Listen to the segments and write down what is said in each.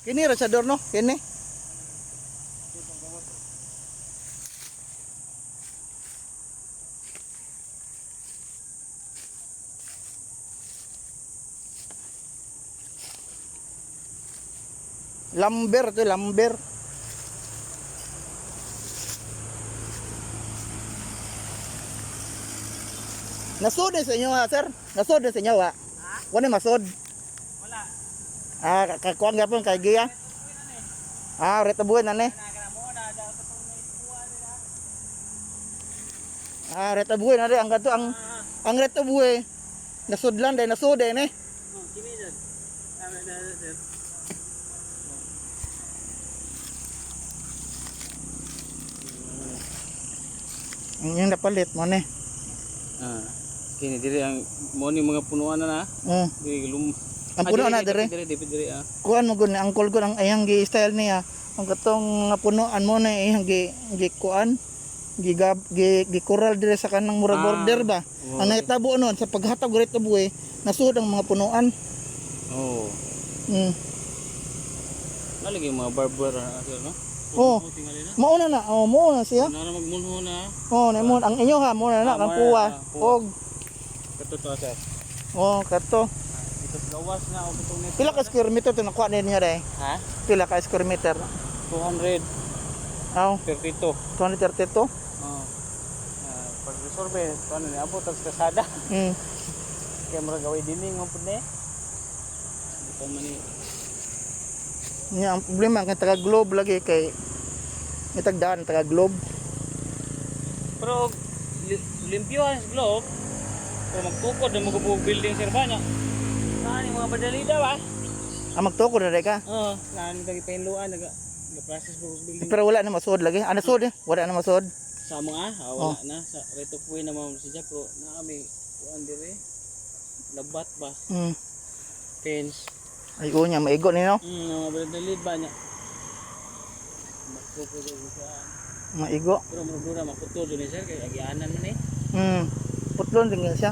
Kini ra sa dorno, kini. Lumber to, lumber. Nasod sa inyo ha, sir? Nasod sa inyo ha? Wala masod. Wala. Ah, kakuan gapon kay Gia. Ah, reto buwan na ni. Ah, reto buwan na ang kadto ang reto buwan. Nasudlan dai nasod dai ni. Oh, kini dyan. Tama na, sir. Ang yung napalit mo ni. Ah. Kini diri ang mo ni mga punuan na na. Oh, Diri lum. ang puno na dire. Diri diri diri ah. Kuan mo gud ni angkol gud ang iyang gi style niya. Ang katong nga punuan mo na iyang gi gi kuan gi gab, gi, gi coral dire sa kanang murag Ah, border ba. oo. Ang nahitabo noon sa paghatag og reto buwe, nasud ang mga punuan. Oh. Nalagi mga barber ah, sir, no? Oo. Tingali na. Mauna na, oh, mauna siya. Na na magmunho na. Oh, na mo ang inyo ha, mo na na Ah, ang mo na, puwa. ah, puwa. Og Kato to, sir. oh, kato. Ito gawas na og itong net. Pila ka square meter to nakuha niya dai? Ha? Pila ka square meter? 232. Aw, 232. Oh. Ah, pag resolve ano ni abot ang kasada. Kaya murag gaway dining man pud ni. Ito man ni Nya ang problema kay taga Globe lagi kay mitagdaan taga Globe. Pero limpyo ang globe. Pero magtukod na magubog building sir ba niya. Naan yung mga badalida ba? Ah, magtukod na dai ka. Oo, naan yung pahinluan naga process po sa building. Pero wala na masud lagi. Ah, nasud eh. Wala na masud. Sa mga ah, wala na sa right of way na ma'am siya pero naa may kuan dire. Labat ba? Fence. Ay unya maigo ni no. Mga badalid ba niya. Magtukod og kuan. Maigo. Pero murag dura maputol jud ni sir kay agianan man eh. Putlon din siya.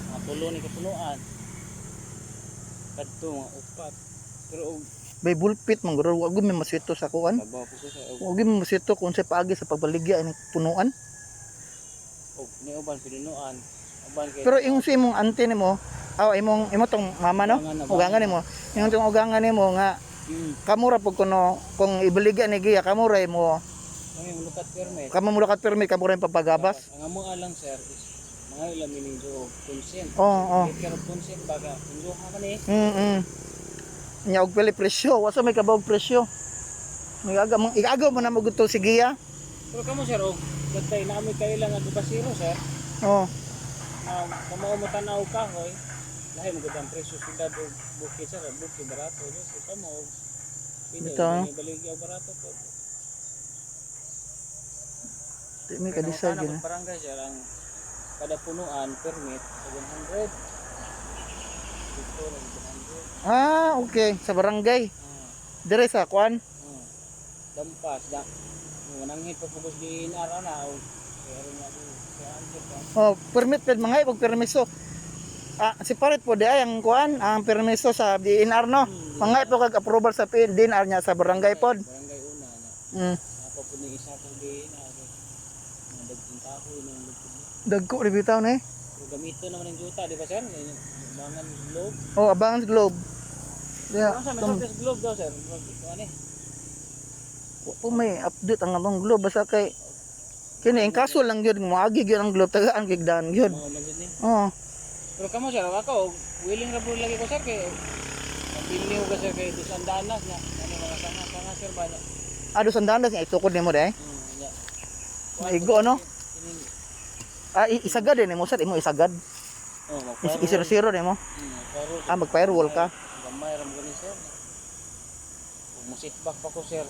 Mga tulo ni kapunuan. Kadto mga upat. Pero og Bay bulpit man guro wa gud may maswito sa kuan. kabaw ko sa og Wa gud may maswito kung sa paagi sa pagbaligya ini punuan. og niuban pinunuan. Uban kay Pero yung sa imong auntie nimo, aw imong imo tong mama no, Ugangan na ba? ugangan nimo. Yung tong ugangan nimo nga kamura pud kuno kung ibaligya ni Giya kamura mo Kami mulukat permit. kamo mulakat permit kamura yung papagabas. Ang amo lang sir is mga ilang meaning do consent. Oo, oo. Get care of consent baga kunduha man eh. Nya og pili presyo, wa sa may kabawog presyo. Igaga mo igaga mo na mo gudto si Giya. Pero kamo sir og katay na ami kaila nga gubasiro sir. Oh. Na kamo mo tan-aw kahoy. Lahi mo gud ang presyo siyudad og bukid sir, ang bukid barato jud. So kamo og pwede Bitaw. baligya og barato po. Di may ka-decide Kaya gyud. na barangay sir ang kada punuan permit 700. Dito lang 700. Ah, okay, sa barangay. Ah. Dire sa kuan. Oh. Dampas da. Mananghit pa pugos di inara na o pero nga di kaya anjir pa. Oh, permit pud mga ipag permiso. Ah, separate po di ay ang kuan, ang permiso sa DNR no. Mga po kag approval sa DNR niya sa barangay pod. Barangay una na. Apa pud ni isa ko di inara. Mga dagkong kahoy nang lupod ni. Dagko ri bitaw na eh. Pero gamito naman ang juta, di ba sir? Bangan globe. Oh, abangan sa globe. Yeah. Ano sa may surface globe daw sir? Murag ito ani. Wa po may update ang among globe basta kay kini ang kaso lang gyud moagi gyud ang globe tagaan gigdan gyud. Mga man jud ni. Oo. Pero kamo sir, ako willing ra pud lagi ko sir kay pili ko sir kay dusandanas na ano mga sanga-sanga sir ba na. Ado sandanas nga itukod nimo day. Nya. Maigo no. Kining Ah, isagad din nimo sir, imo isagad. oh, mag-firewall. Isiro-siro nimo. Mag-firewall. Ah, mag-firewall ka. Gamay ra mo gani sir. Ug mo sit back pa ko sir.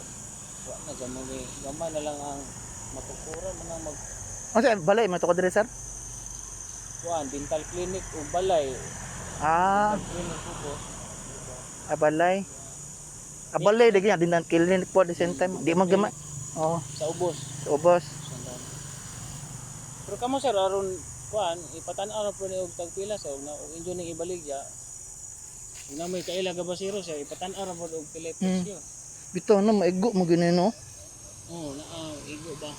Wa na dyan mo ni gamay na lang ang matukuran mga mag Unsa balay mo tukod diri sir? kuan dental clinic ug balay. Ah, Dental clinic ko po. ah, balay. Ah, balay di gyud din ang clinic po at the same time. Di man gamay. Oh, Sa ubos. ubos. Sandan. Pero kamo sir aron kuan ipatan-aw na po ni og tagpila sir na og injo ning ibaligya. Una may kaila gabasero sir, ipatan-aw ra pod og pila presyo. Bitaw na maigo mo gini no. Oh, naa igo ba.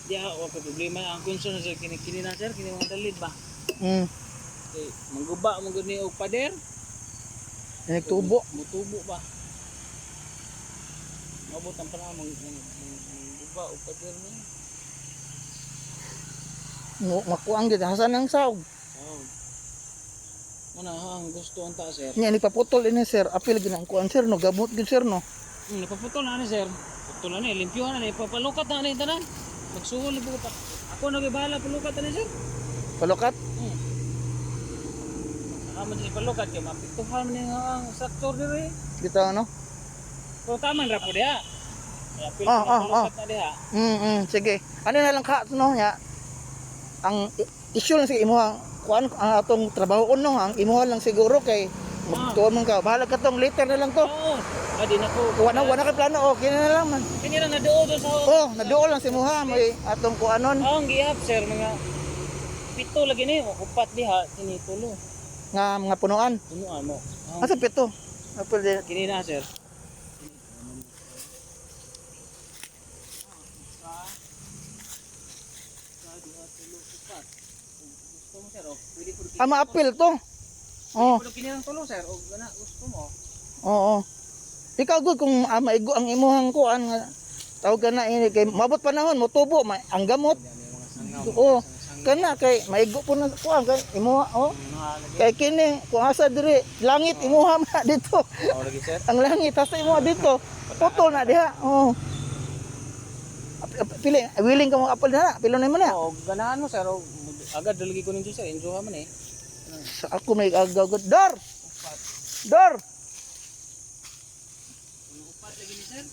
Di ah, wa kay problema ang concern sir kini kini na sir, kini mga dalid ba. Kay mangguba man gud ni og pader. Nagtubo. Mutubo ba. Mabot ang panahon mangguba og pader ni. Mo makuang gid hasan ang saog. Oh. Muna ha, ang gusto ang ta sir. Nya ni paputol ini sir, apil gid ang kuan sir no, gamot gid sir no. Napaputol na ni sir. Putol na ni, limpyo na ni, papalukat na ni tanan. Magsuhol ni pa. Ako na bahala palukat na ni sir. Palukat. Saka man siya palukat kay mapiktuhan man ni nga ang structure diri. Bitaw no. Pero tama ra po diha. Kaya pil Ah. palukat na diha. Sige. Ano na lang ka no nya. Ang issue lang sa imuha kuan ang atong trabaho no, ang imuha lang siguro kay magtuon man ka. Bahala ka tong later na lang to. Oo. Ah, di na ko. Wala kay plano, okay na lang man. Kini lang naduo do sa Oh, naduol lang si Muha may atong kuanon Ang gihap sir mga pito lagi ni, o upat diha kini tulo. nga mga punuan. Punuan mo. Ang Asa pito? Apil di. kini na sir. Gusto mo sir, o pwede po Ah, maapil to. Oh, pwede kini lang tulo sir, o gana gusto mo. oo. Ikaw gud kung maigo ang imuhang kuan nga tawag ka na ini kay mabot panahon mo tubo ma, ang gamot. Yan yung mga sangaw. Oo. Kana kay maigo po na kuan kay imuha oh. Mga lagi. Kay kini kung asa diri langit imuha ma dito. Oh, lagi sir. Ang langit hasta imuha dito. Putol na diha. Oh. Pili, willing ka mo apil na, pilo na mo na. Oh, ganahan mo sir, o agad lagi ko ninyo sir, enjoy man eh. Sa ako may agagod. Dor! Dor! Upat lagi ni sir.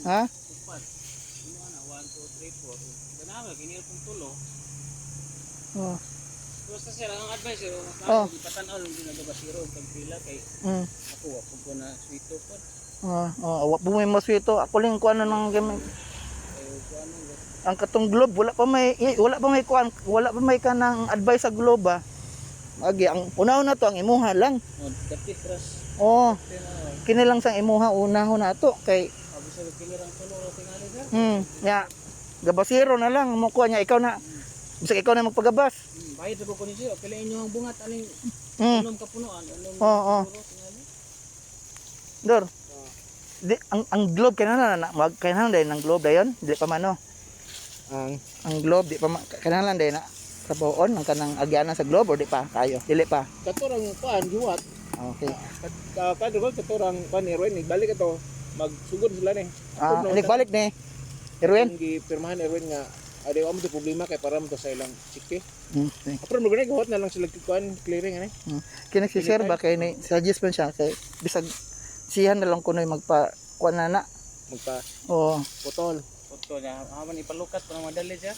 Ha? Upat. Ano na 1 2 3 4. Ganahan mo kini itong tulo. Oh. Basta sir, ang advice sir, mas Oh. oh. ipatan-aw lang ginagabasiro og pagpila kay ako wa pud ko na swito po. Ah, oh, wa po may maswito. Ako lang kuan nang Kay ko ano ang katong globe wala pa may kuan, wala pa may kanang advice sa globe ba. Agi ang unahon na to ang imuha lang. oh, dapit ras. Oh, Kina kini lang sang imuha unahon na to kay abi sir kini rang tulo ra tingali sir. nya gabasiro na lang mo kuan niya ikaw na bisag ikaw na magpagabas. Bayad ra ko ni sir, pila inyo ang bungat aning unom ka punuan, unom. Oo, oo. Tulo tingali. Dor. Di, ang globe kinahanglan na mag kinahanglan dayon ng globe dayon, dili pa man no. Ang Ang globe di pa kinahanglan dayon na trabahoon ang kanang agyanan sa globe or di pa kayo. Dili pa. katurang kuan giwat. Okay. Kat kadto katurang kuan ni Erwin balik ito magsugod sila ni. Ah, balik ni Erwin. Ang gipirmahan Erwin nga ade wa mo to problema kay para mo to sa ilang chike. Okay. Pero mo gani giwat na lang sila kuan clearing ani. Kini si sir ba kay ni suggest man siya kay bisag siya na lang kunoy magpa kuan na na. Magpa Oo. putol. Puto niya, haman ipalukat para madali sir.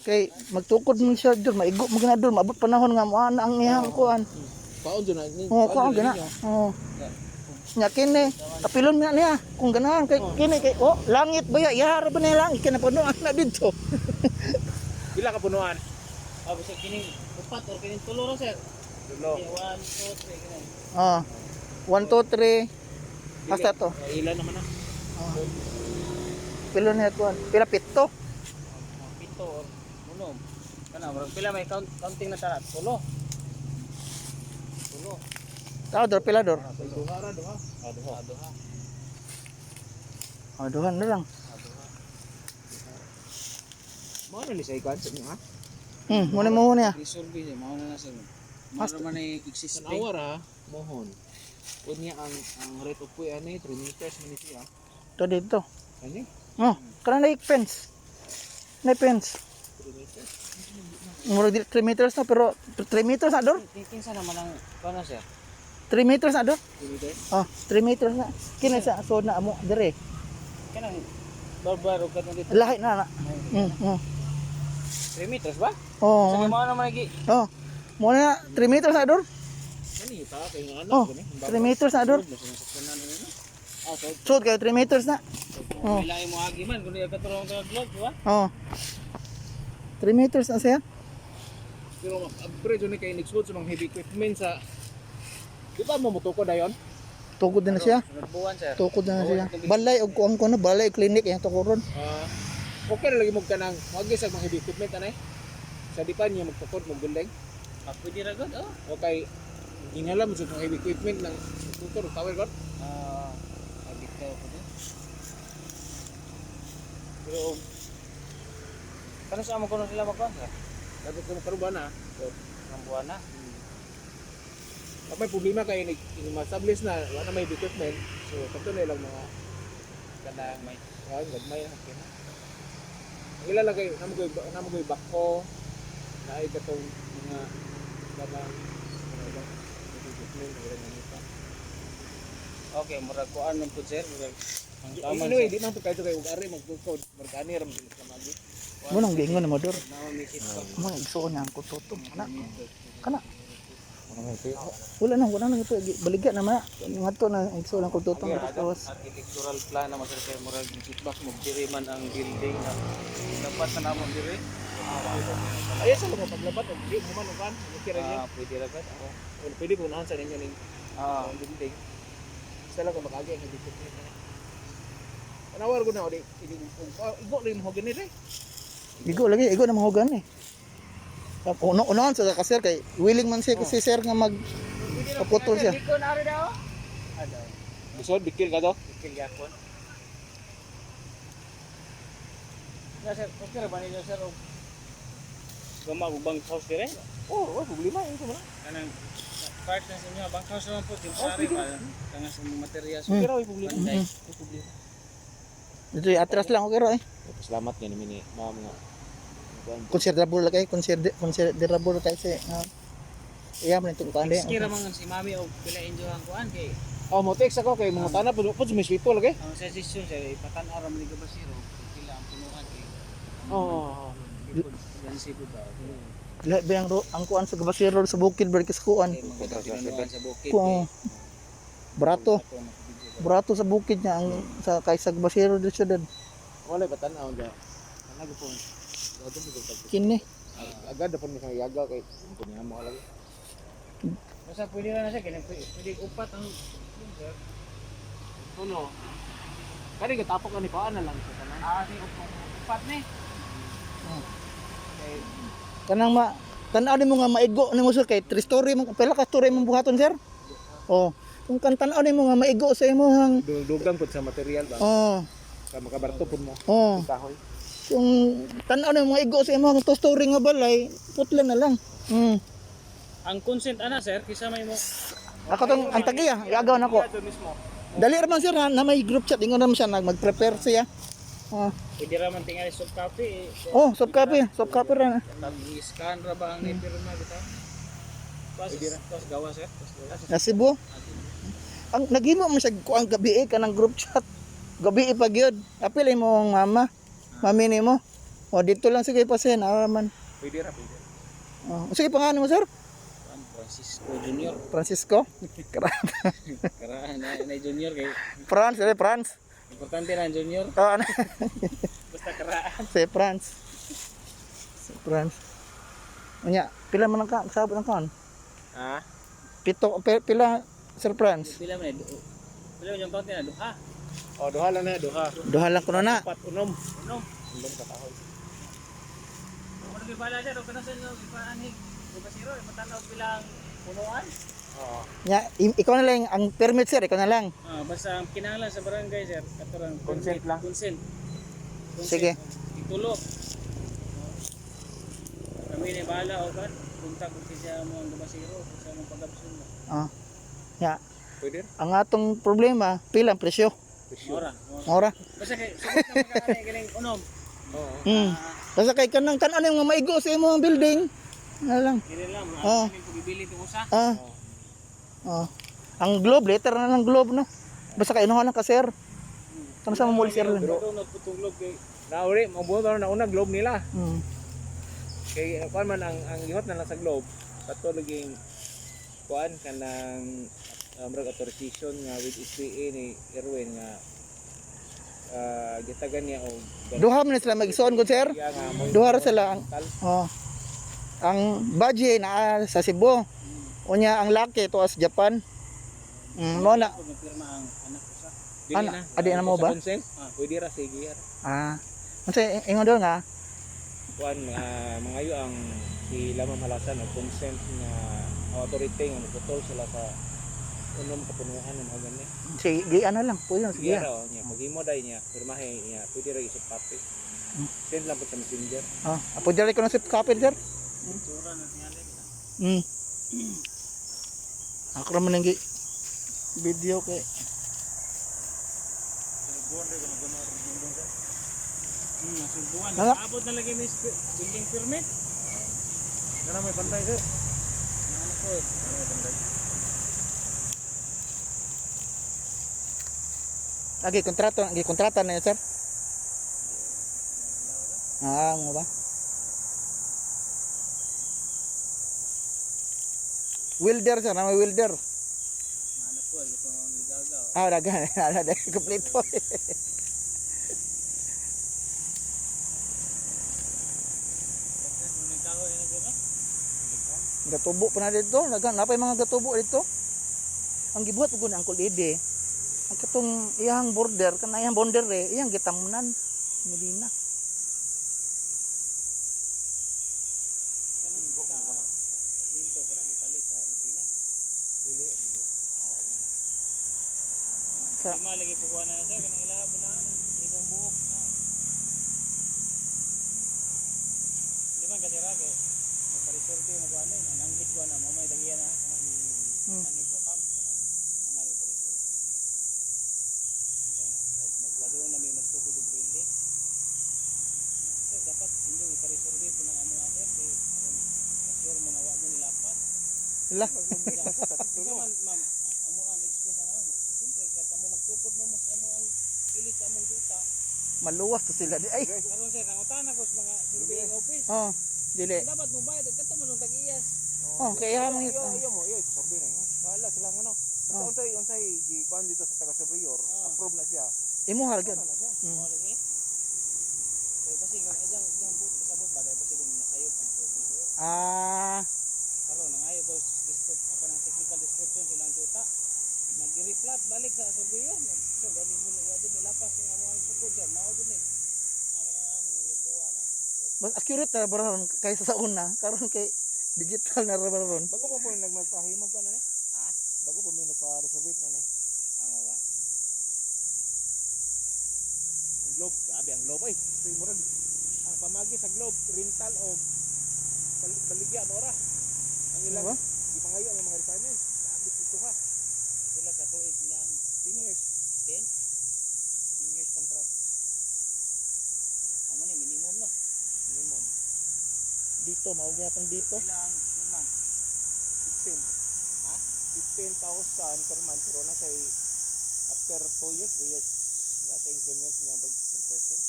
Kay magtukod man siya dol, maigo man gina dol, maabot panahon nga mo ana ang iyang kuan. Paon do na ni. Oo, kuan gina. Oo. Nya kini, kapilon nga niya kung ganahan kay kini kay oh, langit ba ya, yara ba niya langit kini punuan na dito. Pila ka punuan? Abi sir kini upat or kining tulo ra sir. Tulo. 1 2 3 kini. Oh. 1 2 3. Hasta to. Ila naman na. Pilo niya kuan. Pila pito. Oh, pito or unom. Kana murag pila may count, counting na tarat. Tulo. Tulo. Tao dor pila dor. Duha ra duha. Ah, duha. Ah, duha. Oh, duhan na lang. Ah, duha. Mao na ni sa ikuan sa inyo ha. Muna mo niya. Resolve siya, mao na na sir. Mao Mas- na man ay existing. Tanawa ra mohon. Unya ang rate of way ani 3 meters man ni siya. To dito. Ani? Oh, kana na fence. Na fence. 3 meters. Murag di 3 meters na pero 3 meters na dor. Kinsa naman ang kana sir? 3 meters na dor. 3 meters. Oh, 3 meters na. Kini sa so na amo dire. Kanang barbar og katong dito. Lahi na na. 3 meters ba? Oh. Sige mao na man lagi. Oh. Mo na 3 meters na dor. Ani ta kay nga anak Oh, gani. 3 meters na dor. Ah, so Sud kayo 3 meters na. Oh. may lahi mo agi man kundi katurong ka glove, di ba? Oh. 3 meters na siya. Pero mag-upgrade ni kay nagsuot sa mga heavy equipment sa Di ba mo motukod dayon? Tukod na siya. Sunod buwan, sir. Tukod na siya. Balay og kuan ko no, balay clinic yang tukoron. Ah, okay ra lagi mo kanang wag sa mga heavy equipment anay. Sa di pa niya magtukod mo building. Ah, pwede ra gud, oh. Okay, ginhala mo sa mga heavy equipment ng tutor o tower god. Ah, bitaw ko din. Pero kano sa amo kuno sila magkuan, sir? Dapat ko karon na. So, Ang buwan na. pag may problema kay ni ma-establish na wala na may heavy equipment, so kadto na ilang mga kanang May kuan gagmay na okay na. Ang ila lagay namo koy bako na ay katong mga kanang mga ibang heavy equipment na ilang gamita. Okay, murag kuan man pud, sir, murag ang taman. Anyway, di man po kayo kay ug ari magtukod, margani ra man sila sa magi. Mo nang giingon na mo dor. Naman may sit pa. Mo nang igsuon na ang kututong kana. Kana. Wala na ito baligya na ma. Ngadto na igsuon ang kututong dito sa gawas. Architectural plan naman, sir, kay murag setback mo diri man ang building na dapat na namo diri. Ay sa mga paglabat og di mo man uban, okay ra niya. Ah, pwede ra gud. Oh. Well, pwede po unahan sa ninyo ning Ah, ang building. Sa lang kung makaagi ang heavy equipment na. Panawar ko na odi, igo rin mo gani re. Igo lagi, igo na mahugan eh. Uno unahan sa ka sir kay willing man siya kasi sir nga mag paputol siya. Bikon ari daw. Ah, daw. Busod bikil ka to. Bikil gyapon. Ya sir, okay ra ba ninyo, sir, og gama og bunk house dire? Oh, wala problema yun sa mga. Kanang part na sa inyo, bunk house naman po, yung sari pa. Kanang sa mga materials. Pero ay problema. Panday. Ay problema. Dito atras lang okay ra eh. Salamat nga ni ni ma'am nga. Considerable kay considerable kay si iya man itong kuan Sige ra man si mami og pila injo ang kuan kay Oh, mo text ako kay mga tana pud pud may swipo lagi. ang suggestion, sir, ipatan-aw ra man ni Gabasiro pila ang punuan kay Oo. yan si ba. Lahi ba ang ang kuan sa Gabasero sa bukid bar kis kuan. Kay mga pinuan sa bukid. Kuan. Brato, brato sa bukid niya ang sa kay sa Gabasero de syudad. Wala ba tan-aw ga. Ana gupon. Agad mo gupon. Kini. Agad dapat mo kang yaga kay kunya mo lagi. Basta pwede ra na siya kay pwede upat ang sir. Tuno. Kani gatapok ani paan na lang sa tanan. Ah, si upat ni. Kay Kanang ma tan-aw nimo nga maigo nimo sir kay three story man pila ka story mong buhaton, sir? Oh, kung kan tan-aw nimo nga maigo sa imong dugang pud sa material ba. Oh, Sa makabarto pud mo. oh. Kahoy. Kung tan-aw nimo nga maigo sa imong two story nga balay, putla na lang. Ang consent ana, sir, kisa may mo Ako tong ang tagiya, gagaw nako. Dito mismo. Dali ra man sir ha, na may group chat ingon naman siya nag mag-prepare siya. Oh, pwede ra man tingali soft copy eh. oh soft copy ra na. I-scan ra ba ang nipirma bitaw? Pas gawa, sir. Pas gawa. Na Cebu. Ang naghimo man siya kuang gabi eh, kanang group chat. Gabi eh pa gyud. Apil mo ang mama. Mami nimo. O dito lang sige pasen ara man. Pwede ra, pwede. Oh, sige pangalan mo, sir? Juan Francisco Junior. Francisco. Karaan na, na junior kay Franz, eh, Franz. importante na ang junior Oh, ano? basta karaan. Si Franz. Si Franz. Unya, pila man ang ka sabot ang kan? Ha? Pito pila Sir Franz? Pila man eh, pila man yung kaunti na duha. Oh, duha lang na, duha. Duha lang kuno na. Pat unom. Unom. Unom ka kahoy. Ano gyud bala sir, kana sa inyo ipaanhig Gabasiro ipatanaw pilang punuan. Oo. Nya, ikaw na lang ang permit sir, ikaw na lang. Ah, basta ang kinahanglan sa barangay, sir, katurang Consent lang. Consent. Consent. Sige. Itulo. Kami ni bahala o kan kontak ko siya mo ang Gabasiro kung sa mong pagabson mo. Ah. Nya, Pwede ra. ang atong problema, pila ang presyo? Mora. Mora. Ora. Basta kay sugod na magkaanay galing unom. Oo. Basta kay kanang tan-aw nimo nga maigo sa imong building. Ano lang. Dili lang mga Oh. oh. pagibili itong usa. Ah. Oh. Ang globe, letter na lang globe no. Basta kay inuha lang ka sir. Kano sa mamuli sir lang. Pero nagputulog kay Nauri, mabuhat na una globe nila. Kay kuan man ang gihot na lang sa globe kato laging kuan kanang murag authorization nga with SPA ni Erwin nga gitagan niya og Duha man sila magisuon ko sir. Iya nga mo Duha ra sila ang tal. oh. Ang budget na sa Cebu. Unya ang laki to as Japan. Mo na. Pag nagpirma ang anak ko sa. Dili Ana, na. adi na mo Sa ba? consent? Ah. Pwede ra sige ra. Ah. Unsa ingon dol nga? Kuan mangayo ang si Lama Malasan og consent nga authority nga moputol sila sa unom ka punuan ng mga gani. Sige, ano lang, pwede lang Sige sige. ra oh, niya paghimo dai niya pirmahe niya pwede ra isip copy. Send lang po sa Messenger. Oh, apo diri ko na si copy sir. Tsura na tingali kita. Ako ra man ang video kay Nasubuan. Wala. Abot na lagi may building permit. Kana may pantay sir. Ano po? Kana may pantay. Agi kontrato, agi kontrata na yun, sir. Ah, mo ba? Welder sir, na may welder. Ano po, ito ang ligaga. Ah, dagan, na na kompleto. Pagkat mo nagkahoy na ka? Gatubo pa na dito, dagan napay mga gatubo dito. Ang gibuhat ko na ang Ede. Ang katong iyang border, kanang iyang border eh, iyang gitamunan. Medina. Kanang sa window ko na gipalit sa Pilipinas. Dili dili. Sa Lima lagi po na sir, kanang ilaha po na ibang buhok na. Lima kasi ra kay magpa-resurvey mo ko ano, nananghit ko na mamay tagiya na. Nananghit ko kam, kanang anay pa-resurvey. Magpadoon na may magtukod og building. Sir, dapat inyong ipa-resurvey po ng amo sir kay aron sure mo nga wa mo nilapas. la Unsa man ma'am, amo ang express ano, siyempre kay kamo magtukod mo mas amo ang pilit sa among duta. Maluwas to sila di ay. Karon sir, nangutana ko sa mga surveying office. Oh, dili. Dapat mo bayad kadto mo nung tag-iyas. Oh, kaya mo Iyo iyo mo iyo ipasurvey na yun. Bahala sila ano. Basta Oh. unsay unsay gikuan dito sa taga surveyor, Ah. approve na siya. Imo har gyud. Ano na siya? Mm. Mo lagi. Kay kasi kung ijang ijang but sabot ba kay kasi kung nasayop ang surveyor. Ah, Karon nangayo ko descript ako ng technical description silang duta. Nag-replat balik sa surveyor. Sir, wala mo wala nilapas ang amo ang sukod sir. Mao gud ni. Amo na ni buwa na. Mas accurate na ba ron kaysa sa una karon kay digital na ra ba ron. Bago pa po nagmagpahimog ka na ni. Ha? Bago pa may nagpa-resurvey pa na ni. Amo ba? Ang Globe, grabe ang Globe ay. Kay murag ang pamagi sa Globe rental o baligya mo ra. Ang ilang Ano ba? gipangayo ang mga requirements. Grabe pito ha. Pila ka tuig ilang 10 years, 10? 10 years contract Amo ni minimum no. minimum. Dito mao gyapon dito. Pila ang per month? 15. Ha? 15,000 per month pero nasa after 2 years, 3 years nasa increment niya pag 3%.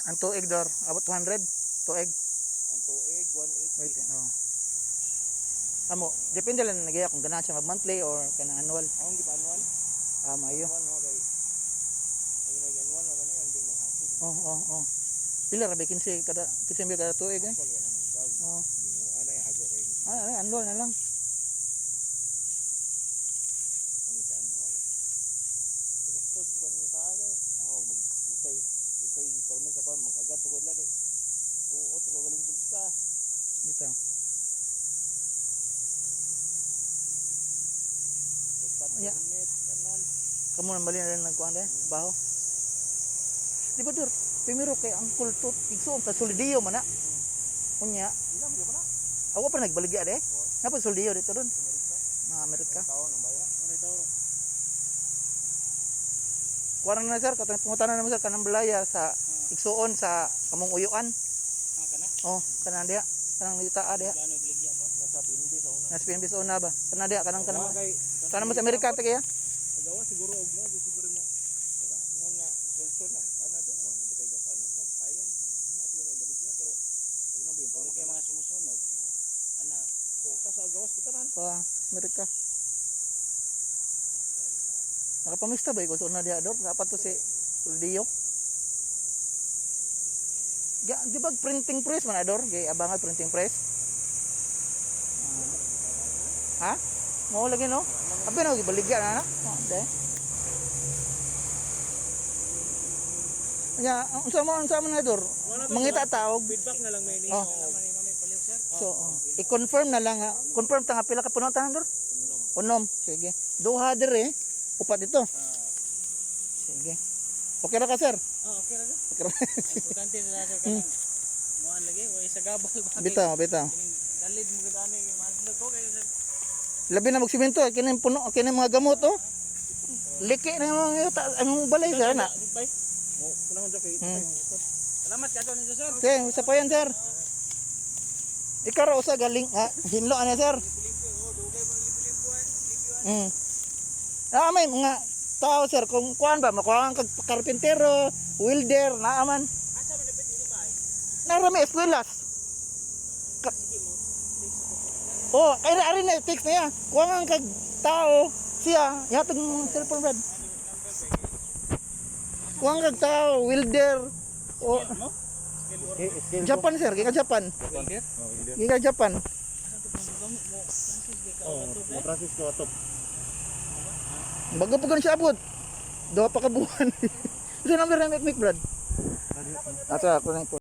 Ang tuig dor abot 200 tuig. Ang tuig 180. Wait, oh. Amo, depende lang nagyaya kung ganahan siya mag monthly or kanang annual. Ang di pa anuan? Ah, maayo. Anuan mo kay ang ginag-anuan mo kani hindi mo hapo. Oh. Pila ra ba 15 kada 15 mil kada tuig eh. Actual yan ang bag. Oh. Binuan ay hago kay Ay, ay, annual na lang. ang ipa-anuan. Gastos ko ni sa kay. Ako mag usay usay permit sa kon mag-agad pugod lang eh. Tuot ko galing bulsa. Dito. Basta Yeah. permit kanan. Kamo nang bali na rin nagkuan de, baho. Di ba dor? Primero kay ang kulto igsuon pa solidio man na. Unya, Ila mo pa na. awa pa nagbaligya de. Napa solidio dito ron. Amerika. Mga Amerika. Taon ang baya. Kuwaran na sir, katong pangutana na mo sir kanang balaya sa igsuon sa kamong uyuan. Ah kana? Oh, kanang diha, kanang yutaa diha. Plano ibaligya pa. Nasa PNB sa una. Nas PNB sa una ba? Kanang diha, kanang kanang. Gawa kay Kanang mo sa Amerika ta kaya? Gawa siguro og na siguro mo. Ingon nga solusyon lang. Kana to na bitay ga kana to. Sayang. Ana siguro na ibaligya pero og na ba yung Kung palit kay mga sumusunog. Ana, Buta sa gawas putanan. Sa Amerika. Nakapamista ba ikaw sa una diha dor? Dapat to si Solidio. Ga, di ba printing press man ador? Gay abangan printing press. Ah. Ha? Mao lagi no? Abi na gibaligya na na. Oh, de. Nya, unsa mo na, Dor? Mangita taog. Feedback na lang may ni. Oh. Naman ni Mami palihog, sir. So, oh, i-confirm na lang ha. Confirm ta nga pila ka puno tanan, Dor? Unom. Sige. Duha dire, upat ito. Sige. Okay ra ka, sir? Oh, okay ra sir. Okay ra. Importante sila, sir, kanang muan lagi way sa gabal ba. Bitaw, bitaw. Kining dalid mo gud ani kay mahadlok ko kay sir. Labi na magsimento, kini puno, kini mga gamot oh. Liki na yung mga ang balay, sir, na. Bye. Mo kunahon jud kay. Salamat kato ninyo, sir. Sige, usa pa yan, sir. Ikaw ra usa galing, ah, hinlo ana, sir. Ah, may mga tao, sir, kung kuan ba makuha kag karpintero, welder, naaman. Asa man dapat dito ba? Narami eskwela's. Oh, kay ari na text na ya. Kuha kag tao siya, ihatag mo ang cellphone, Brad. Kuha kag tao, welder. O Mo? Japan, sir, gikan Japan. Welder? Oh, welder. Gikan Japan. Asa to pang mo Francis kay ka Oh, ato. mo Francisco atop. Bago pa ganun siya abot. Duha pa ka buwan. Isa number na make, Brad. Asa ako na po.